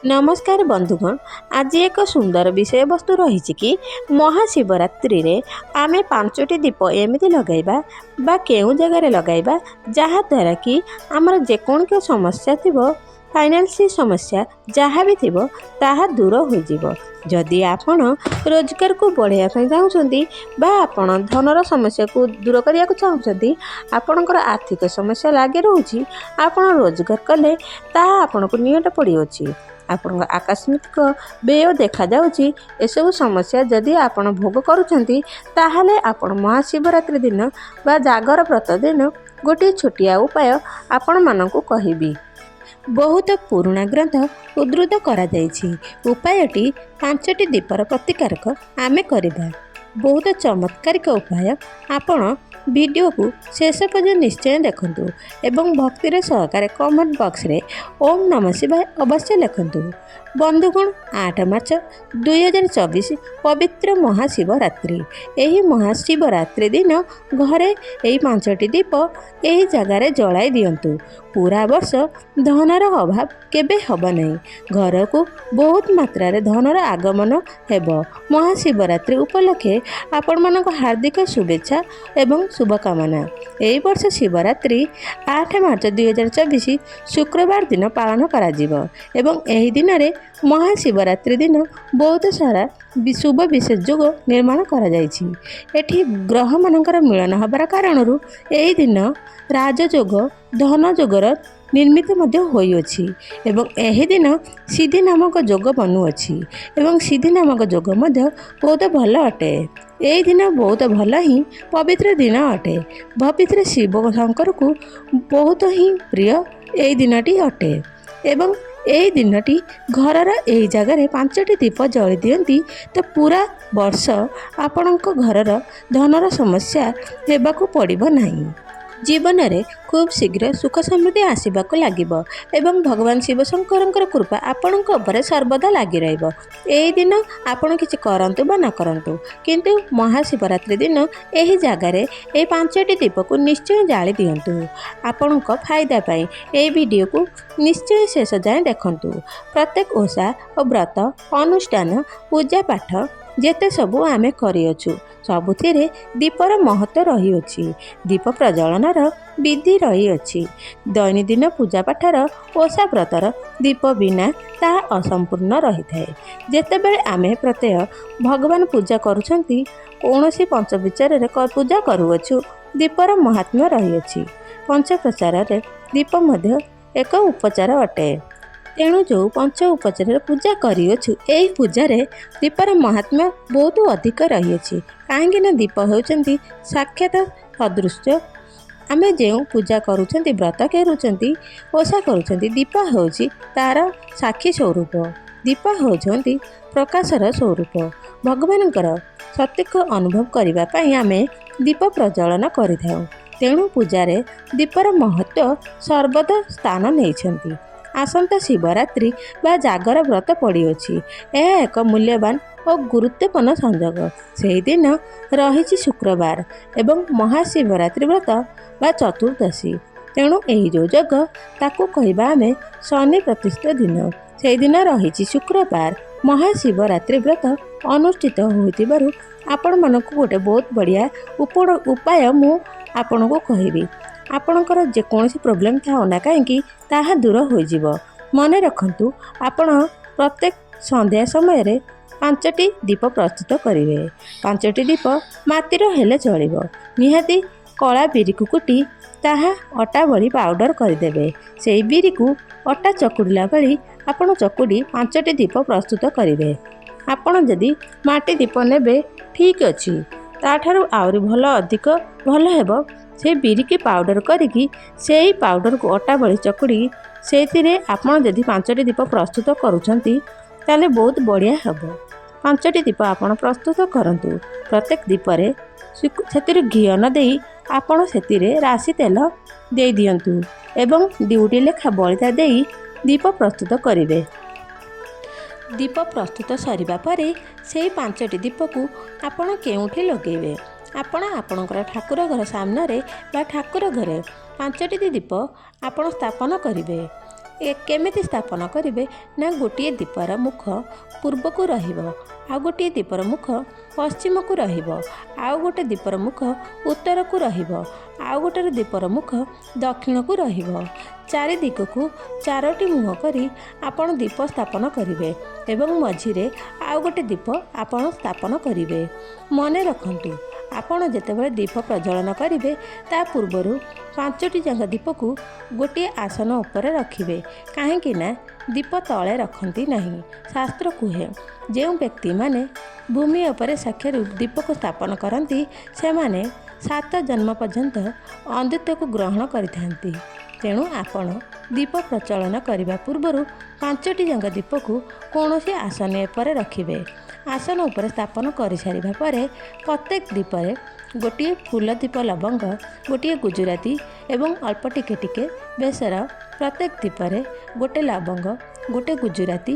ନମସ୍କାର ବନ୍ଧୁଗଣ, ଆଜି ଏକ ସୁନ୍ଦର ବିଷୟବସ୍ତୁ ରହିଛି କି ମହାଶିବରାତ୍ରିରେ ଆମେ ପାଞ୍ଚଟି ଦୀପ ଏମିତି ଲଗାଇବା ବା କେଉଁ ଜାଗାରେ ଲଗାଇବା, ଯାହାଦ୍ୱାରା କି ଆମର ଯେକୌଣସି ସମସ୍ୟା ଥିବ, ଫାଇନାନ୍ସ ସମସ୍ୟା ଯାହା ବି ଥିବ, ତାହା ଦୂର ହୋଇଯିବ। ଯଦି ଆପଣ ରୋଜଗାରକୁ ବଢ଼ାଇବା ପାଇଁ ଚାହୁଁଛନ୍ତି ବା ଆପଣ ଧନର ସମସ୍ୟାକୁ ଦୂର କରିବାକୁ ଚାହୁଁଛନ୍ତି, ଆପଣଙ୍କର ଆର୍ଥିକ ସମସ୍ୟା ଲାଗି ରହୁଛି, ଆପଣ ରୋଜଗାର କଲେ ତାହା ଆପଣଙ୍କୁ ନିଅଣ୍ଟ ପଡ଼ିଅଛି, ଆପଣଙ୍କ ଆକସ୍ମିକ ବ୍ୟୟ ଦେଖାଯାଉଛି, ଏସବୁ ସମସ୍ୟା ଯଦି ଆପଣ ଭୋଗ କରୁଛନ୍ତି, ତାହେଲେ ଆପଣ ମହାଶିବରାତ୍ରି ଦିନ ବା ଜାଗର ବ୍ରତ ଦିନ ଗୋଟିଏ ଛୋଟିଆ ଉପାୟ ଆପଣମାନଙ୍କୁ କହିବି। ବହୁତ ପୁରୁଣା ଗ୍ରନ୍ଥ ଉଦ୍ଧୃତ କରାଯାଇଛି। ଉପାୟଟି ପାଞ୍ଚଟି ଦୀପର ପ୍ରତିକାରକ ଆମେ କରିବା। ବହୁତ ଚମତ୍କାରିକ ଉପାୟ। ଆପଣ ଭିଡ଼ିଓକୁ ଶେଷ ପର୍ଯ୍ୟନ୍ତ ନିଶ୍ଚୟ ଦେଖନ୍ତୁ ଏବଂ ଭକ୍ତିର ସହକାରେ କମେଣ୍ଟ ବକ୍ସରେ ଓମ୍ ନମ ଶିବାୟ ଅବଶ୍ୟ ଲେଖନ୍ତୁ। ବନ୍ଧୁଗଣ, 8 ମାର୍ଚ୍ଚ 2024 ପବିତ୍ର ମହାଶିବରାତ୍ରି। ଏହି ମହାଶିବରାତ୍ରି ଦିନ ଘରେ ଏହି ପାଞ୍ଚଟି ଦୀପ ଏହି ଜାଗାରେ ଜଳାଇ ଦିଅନ୍ତୁ। ପୁରା ବର୍ଷ ଧନର ଅଭାବ କେବେ ହେବ ନାହିଁ। ଘରକୁ ବହୁତ ମାତ୍ରାରେ ଧନର ଆଗମନ ହେବ। ମହାଶିବରାତ୍ରି ଉପଲକ୍ଷେ ଆପଣମାନଙ୍କୁ ହାର୍ଦ୍ଦିକ ଶୁଭେଚ୍ଛା ଏବଂ ଶୁଭକାମନା। ଏହି ବର୍ଷ ଶିବରାତ୍ରି 8 ମାର୍ଚ୍ଚ 2024 ଶୁକ୍ରବାର ଦିନ ପାଳନ କରାଯିବ ଏବଂ ଏହି ଦିନରେ ମହାଶିବରାତ୍ରି ଦିନ ବହୁତ ସାରା ଶୁଭ ବିଶେଷ ଯୋଗ ନିର୍ମାଣ କରାଯାଇଛି। ଏଠି ଗ୍ରହମାନଙ୍କର ମିଳନ ହେବାର କାରଣରୁ ଏହି ଦିନ ରାଜଯୋଗ, ଧନ ଯୋଗର ନିର୍ମିତ ମଧ୍ୟ ହୋଇଅଛି ଏବଂ ଏହି ଦିନ ସିଦ୍ଧି ନାମକ ଯୋଗ ବନୁଅଛି ଏବଂ ସିଦ୍ଧି ନାମକ ଯୋଗ ମଧ୍ୟ ବହୁତ ଭଲ ଅଟେ। ଏହି ଦିନ ବହୁତ ଭଲ ହିଁ ପବିତ୍ର ଦିନ ଅଟେ। ପବିତ୍ର ଶିବ ଶଙ୍କରକୁ ବହୁତ ହିଁ ପ୍ରିୟ ଏହି ଦିନଟି ଅଟେ ଏବଂ ଏହି ଦିନଟି ଘରର ଏହି ଜାଗାରେ ପାଞ୍ଚଟି ଦୀପ ଜଳି ଦିଅନ୍ତି ତ ପୁରା ବର୍ଷ ଆପଣଙ୍କ ଘରର ଧନର ସମସ୍ୟା ହେବାକୁ ପଡ଼ିବ ନାହିଁ। ଜୀବନରେ ଖୁବ୍ ଶୀଘ୍ର ସୁଖ ସମୃଦ୍ଧି ଆସିବାକୁ ଲାଗିବ ଏବଂ ଭଗବାନ ଶିବଶଙ୍କରଙ୍କର କୃପା ଆପଣଙ୍କ ଉପରେ ସର୍ବଦା ଲାଗି ରହିବ। ଏହି ଦିନ ଆପଣ କିଛି କରନ୍ତୁ ବା ନ କରନ୍ତୁ, କିନ୍ତୁ ମହାଶିବରାତ୍ରି ଦିନ ଏହି ଜାଗାରେ ଏହି ପାଞ୍ଚଟି ଦୀପକୁ ନିଶ୍ଚୟ ଜାଳି ଦିଅନ୍ତୁ। ଆପଣଙ୍କ ଫାଇଦା ପାଇଁ ଏହି ଭିଡ଼ିଓକୁ ନିଶ୍ଚୟ ଶେଷ ଯାଏଁ ଦେଖନ୍ତୁ। ପ୍ରତ୍ୟେକ ଓଷା ଓ ବ୍ରତ ଅନୁଷ୍ଠାନ, ପୂଜା ପାଠ ଯେତେ ସବୁ ଆମେ କରିଅଛୁ, ସବୁଥିରେ ଦୀପର ମହତ୍ତ୍ୱ ରହିଅଛି। ଦୀପ ପ୍ରଜ୍ୱଳନର ବିଧି ରହିଅଛି। ଦୈନନ୍ଦିନ ପୂଜା ପାଠର, ଓଷା ବ୍ରତର ଦୀପ ବିନା ତାହା ଅସମ୍ପୂର୍ଣ୍ଣ ରହିଥାଏ। ଯେତେବେଳେ ଆମେ ପ୍ରତ୍ୟହ ଭଗବାନ ପୂଜା କରୁଛନ୍ତି, କୌଣସି ପଞ୍ଚବିଚାରରେ ପୂଜା କରୁଅଛୁ, ଦୀପର ମହାତ୍ମ୍ୟ ରହିଅଛି। ପଞ୍ଚପ୍ରଚାରରେ ଦୀପ ମଧ୍ୟ ଏକ ଉପଚାର ଅଟେ। ତେଣୁ ଯେଉଁ ପଞ୍ଚ ଉପଚାରରେ ପୂଜା କରିଅଛୁ, ଏହି ପୂଜାରେ ଦୀପର ମହାତ୍ମ୍ୟ ବହୁତ ଅଧିକ ରହିଅଛି। କାହିଁକି ନା ଦୀପ ହେଉଛନ୍ତି ସାକ୍ଷାତ ସଦୃଶ୍ୟ। ଆମେ ଯେଉଁ ପୂଜା କରୁଛନ୍ତି, ବ୍ରତ କରୁଛନ୍ତି, ଓଷା କରୁଛନ୍ତି, ଦୀପ ହେଉଛି ତା'ର ସାକ୍ଷୀ ସ୍ୱରୂପ। ଦୀପ ହେଉଛନ୍ତି ପ୍ରକାଶର ସ୍ୱରୂପ। ଭଗବାନଙ୍କର ସଠିକ ଅନୁଭବ କରିବା ପାଇଁ ଆମେ ଦୀପ ପ୍ରଜ୍ୱଳନ କରିଥାଉ। ତେଣୁ ପୂଜାରେ ଦୀପର ମହତ୍ତ୍ୱ ସର୍ବଦା ସ୍ଥାନ ନେଇଛନ୍ତି। ଆସନ୍ତା ଶିବରାତ୍ରି ବା ଜାଗର ବ୍ରତ ପଡ଼ିଅଛି। ଏହା ଏକ ମୂଲ୍ୟବାନ ଓ ଗୁରୁତ୍ୱପୂର୍ଣ୍ଣ ସଂଯୋଗ। ସେହିଦିନ ରହିଛି ଶୁକ୍ରବାର ଏବଂ ମହାଶିବରାତ୍ରି ବ୍ରତ ବା ଚତୁର୍ଦ୍ଦଶୀ। ତେଣୁ ଏହି ଯେଉଁ ଯୋଗ, ତାକୁ କହିବା ଆମେ ଶନି ପ୍ରତିଷ୍ଠା ଦିନ। ସେଇଦିନ ରହିଛି ଶୁକ୍ରବାର, ମହାଶିବରାତ୍ରି ବ୍ରତ ଅନୁଷ୍ଠିତ ହୋଇଥିବାରୁ ଆପଣମାନଙ୍କୁ ଗୋଟେ ବହୁତ ବଢ଼ିଆ ଉପାୟ ମୁଁ ଆପଣଙ୍କୁ କହିବି। ଆପଣଙ୍କର ଯେକୌଣସି ପ୍ରୋବ୍ଲେମ୍ ଥାଉ ନା କାହିଁକି, ତାହା ଦୂର ହୋଇଯିବ। ମନେ ରଖନ୍ତୁ, ଆପଣ ପ୍ରତ୍ୟେକ ସନ୍ଧ୍ୟା ସମୟରେ ପାଞ୍ଚଟି ଦୀପ ପ୍ରସ୍ତୁତ କରିବେ। ପାଞ୍ଚଟି ଦୀପ ମାଟିର ହେଲେ ଚଳିବ। ନିହାତି କଳା ବିରିକୁ କୁଟି ତାହା ଅଟା ଭଳି ପାଉଡ଼ର କରିଦେବେ। ସେଇ ବିରିକୁ ଅଟା ଚକୁଡ଼ିଲା ଭଳି ଆପଣ ଚକୁଡ଼ି ପାଞ୍ଚଟି ଦୀପ ପ୍ରସ୍ତୁତ କରିବେ। ଆପଣ ଯଦି ମାଟି ଦୀପ ନେବେ, ଠିକ୍ ଅଛି, ତା'ଠାରୁ ଆହୁରି ଭଲ, ଅଧିକ ଭଲ ହେବ ସେଇ ବିରିକି ପାଉଡ଼ର କରିକି, ସେଇ ପାଉଡ଼ରକୁ ଅଟା ଭଳି ଚକୁଡ଼ି ସେଇଥିରେ ଆପଣ ଯଦି ପାଞ୍ଚଟି ଦୀପ ପ୍ରସ୍ତୁତ କରୁଛନ୍ତି, ତାହେଲେ ବହୁତ ବଢ଼ିଆ ହେବ। ପାଞ୍ଚଟି ଦୀପ ଆପଣ ପ୍ରସ୍ତୁତ କରନ୍ତୁ। ପ୍ରତ୍ୟେକ ଦୀପରେ ସେଥିରୁ ଘିଅ ନ ଦେଇ ଆପଣ ସେଥିରେ ରାଶି ତେଲ ଦେଇଦିଅନ୍ତୁ ଏବଂ ଦୁଇଟି ଲେଖା ବଳିତା ଦେଇ ଦୀପ ପ୍ରସ୍ତୁତ କରିବେ। ଦୀପ ପ୍ରସ୍ତୁତ ସରିବା ପରେ ସେଇ ପାଞ୍ଚଟି ଦୀପକୁ ଆପଣ କେଉଁଠି ଲଗାଇବେ? ଆପଣ ଆପଣଙ୍କର ଠାକୁର ଘର ସାମ୍ନାରେ ବା ଠାକୁର ଘରେ ପାଞ୍ଚଟି ଦୀପ ଆପଣ ସ୍ଥାପନ କରିବେ। ଏ କେମିତି ସ୍ଥାପନ କରିବେ ନା, ଗୋଟିଏ ଦୀପର ମୁଖ ପୂର୍ବକୁ ରହିବ, ଆଉ ଗୋଟିଏ ଦୀପର ମୁଖ ପଶ୍ଚିମକୁ ରହିବ, ଆଉ ଗୋଟେ ଦୀପର ମୁଖ ଉତ୍ତରକୁ ରହିବ, ଆଉ ଗୋଟିଏ ଦୀପର ମୁଖ ଦକ୍ଷିଣକୁ ରହିବ। ଚାରି ଦିଗକୁ ଚାରୋଟି ମୁହଁ କରି ଆପଣ ଦୀପ ସ୍ଥାପନ କରିବେ ଏବଂ ମଝିରେ ଆଉ ଗୋଟେ ଦୀପ ଆପଣ ସ୍ଥାପନ କରିବେ। ମନେ ରଖନ୍ତୁ, ଆପଣ ଯେତେବେଳେ ଦୀପ ପ୍ରଜ୍ୱଳନ କରିବେ, ତା ପୂର୍ବରୁ ପାଞ୍ଚଟି ଯାକ ଦୀପକୁ ଗୋଟିଏ ଆସନ ଉପରେ ରଖିବେ। କାହିଁକି ନା ଦୀପ ତଳେ ରଖନ୍ତି ନାହିଁ। ଶାସ୍ତ୍ର କୁହେ, ଯେଉଁ ବ୍ୟକ୍ତିମାନେ ଭୂମି ଉପରେ ସାକ୍ଷରୁ ଦୀପକୁ ସ୍ଥାପନ କରନ୍ତି, ସେମାନେ 7 ଜନ୍ମ ପର୍ଯ୍ୟନ୍ତ ଅନ୍ଧତ୍ୱକୁ ଗ୍ରହଣ କରିଥାନ୍ତି। ତେଣୁ ଆପଣ ଦୀପ ପ୍ରଚଳନ କରିବା ପୂର୍ବରୁ ପାଞ୍ଚଟି ଯାକ ଦୀପକୁ କୌଣସି ଆସନ ଉପରେ ରଖିବେ। ଆସନ ଉପରେ ସ୍ଥାପନ କରିସାରିବା ପରେ ପ୍ରତ୍ୟେକ ଦୀପରେ ଗୋଟିଏ ଫୁଲ ଦୀପ ଲବଙ୍ଗ, ଗୋଟିଏ ଗୁଜୁରାତି ଏବଂ ଅଳ୍ପ ଟିକେ ଟିକେ ବେସର। ପ୍ରତ୍ୟେକ ଦୀପରେ ଗୋଟେ ଲବଙ୍ଗ, ଗୋଟେ ଗୁଜୁରାତି,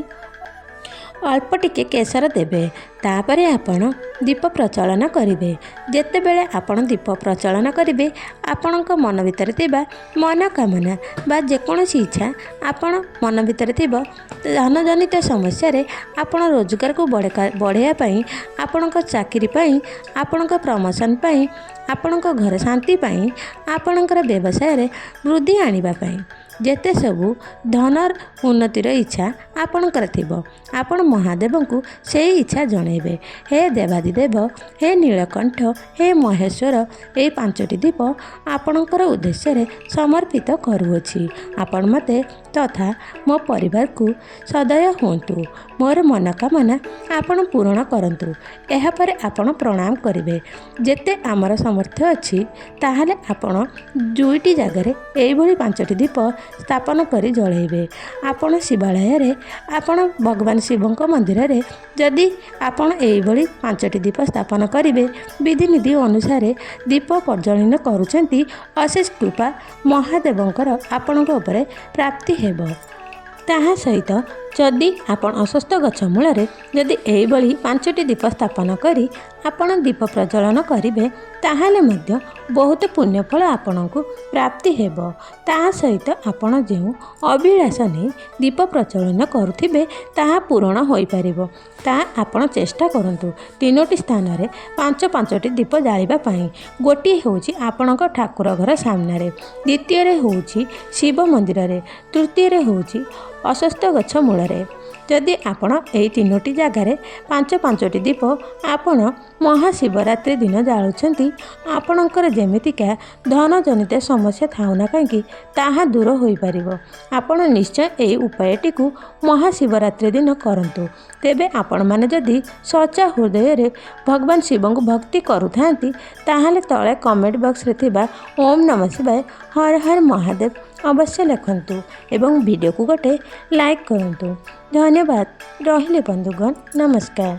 ଅଳ୍ପ ଟିକେ କେଶର ଦେବେ। ତାପରେ ଆପଣ ଦୀପ ପ୍ରଚଳନ କରିବେ। ଯେତେବେଳେ ଆପଣ ଦୀପ ପ୍ରଚଳନ କରିବେ, ଆପଣଙ୍କ ମନ ଭିତରେ ଥିବା ମନୋକାମନା ବା ଯେକୌଣସି ଇଚ୍ଛା ଆପଣ ମନ ଭିତରେ ଥିବ, ଧନଜନିତ ସମସ୍ୟାରେ ଆପଣ ରୋଜଗାରକୁ ବଢ଼ାଇବା ପାଇଁ, ଆପଣଙ୍କ ଚାକିରି ପାଇଁ, ଆପଣଙ୍କ ପ୍ରମୋସନ୍ ପାଇଁ, ଆପଣଙ୍କ ଘର ଶାନ୍ତି ପାଇଁ, ଆପଣଙ୍କର ବ୍ୟବସାୟରେ ବୃଦ୍ଧି ଆଣିବା ପାଇଁ, ଯେତେ ସବୁ ଧନର ଉନ୍ନତିର ଇଚ୍ଛା ଆପଣଙ୍କର ଥିବ, ଆପଣ ମହାଦେବଙ୍କୁ ସେଇ ଇଚ୍ଛା ଜଣାଇବେ। ହେ ଦେବାଦିଦେବ, ହେ ନୀଳକଣ୍ଠ, ହେ ମହେଶ୍ୱର, ଏଇ ପାଞ୍ଚଟି ଦୀପ ଆପଣଙ୍କର ଉଦ୍ଦେଶ୍ୟରେ ସମର୍ପିତ କରୁଅଛି। ଆପଣ ମୋତେ ତଥା ମୋ ପରିବାରକୁ ସଦୟ ହୁଅନ୍ତୁ। ମୋର ମନୋକାମନା ଆପଣ ପୂରଣ କରନ୍ତୁ। ଏହାପରେ ଆପଣ ପ୍ରଣାମ କରିବେ। ଯେତେ ଆମର ସାମର୍ଥ୍ୟ ଅଛି, ତାହେଲେ ଆପଣ ଦୁଇଟି ଜାଗାରେ ଏଇଭଳି ପାଞ୍ଚଟି ଦୀପ ସ୍ଥାପନ କରି ଜଳାଇବେ। ଆପଣ ଶିବାଳୟରେ, ଆପଣ ଭଗବାନ ଶିବଙ୍କ ମନ୍ଦିରରେ ଯଦି ଆପଣ ଏଇଭଳି ପାଞ୍ଚଟି ଦୀପ ସ୍ଥାପନ କରିବେ, ବିଧିନିଧି ଅନୁସାରେ ଦୀପ ପ୍ରଜ୍ୱଳନ କରୁଛନ୍ତି, ଅଶେଷ କୃପା ମହାଦେବଙ୍କର ଆପଣଙ୍କ ଉପରେ ପ୍ରାପ୍ତି ହେବ। ତାହା ସହିତ ଯଦି ଆପଣ ଅଶ୍ୱତ୍ଥ ଗଛ ମୂଳରେ ଯଦି ଏଇଭଳି ପାଞ୍ଚଟି ଦୀପ ସ୍ଥାପନ କରି ଆପଣ ଦୀପ ପ୍ରଜ୍ୱଳନ କରିବେ, ତାହେଲେ ମଧ୍ୟ ବହୁତ ପୁଣ୍ୟଫଳ ଆପଣଙ୍କୁ ପ୍ରାପ୍ତି ହେବ। ତାହା ସହିତ ଆପଣ ଯେଉଁ ଅଭିଳାଷ ନେଇ ଦୀପ ପ୍ରଜ୍ୱଳନ କରୁଥିବେ, ତାହା ପୂରଣ ହୋଇପାରିବ। ତାହା ଆପଣ ଚେଷ୍ଟା କରନ୍ତୁ ତିନୋଟି ସ୍ଥାନରେ ପାଞ୍ଚ ପାଞ୍ଚଟି ଦୀପ ଜାଳିବା ପାଇଁ। ଗୋଟିଏ ହେଉଛି ଆପଣଙ୍କ ଠାକୁର ଘର ସାମ୍ନାରେ, ଦ୍ୱିତୀୟରେ ହେଉଛି ଶିବ ମନ୍ଦିରରେ, ତୃତୀୟରେ ହେଉଛି ଅଶ୍ୱତ୍ଥ ଗଛ ମୂଳରେ। ଯଦି ଆପଣ ଏହି ତିନୋଟି ଜାଗାରେ ପାଞ୍ଚ ପାଞ୍ଚଟି ଦୀପ ଆପଣ ମହାଶିବରାତ୍ରି ଦିନ ଜାଳୁଛନ୍ତି, ଆପଣଙ୍କର ଯେମିତିକା ଧନଜନିତ ସମସ୍ୟା ଥାଉ ନା କାହିଁକି, ତାହା ଦୂର ହୋଇପାରିବ। ଆପଣ ନିଶ୍ଚୟ ଏହି ଉପାୟଟିକୁ ମହାଶିବରାତ୍ରି ଦିନ କରନ୍ତୁ। ତେବେ ଆପଣମାନେ ଯଦି ସଚା ହୃଦୟରେ ଭଗବାନ ଶିବଙ୍କୁ ଭକ୍ତି କରୁଥାନ୍ତି, ତାହେଲେ ତଳେ କମେଣ୍ଟ ବକ୍ସରେ ଥିବା ଓମ୍ ନମଃ ଶିବାୟ, ହର ହର ମହାଦେବ ଅବଶ୍ୟ ଲେଖନ୍ତୁ ଏବଂ ଭିଡ଼ିଓକୁ ଗୋଟେ ଲାଇକ୍ କରନ୍ତୁ। ଧନ୍ୟବାଦ। ରହିଲି ବନ୍ଧୁଗଣ, ନମସ୍କାର।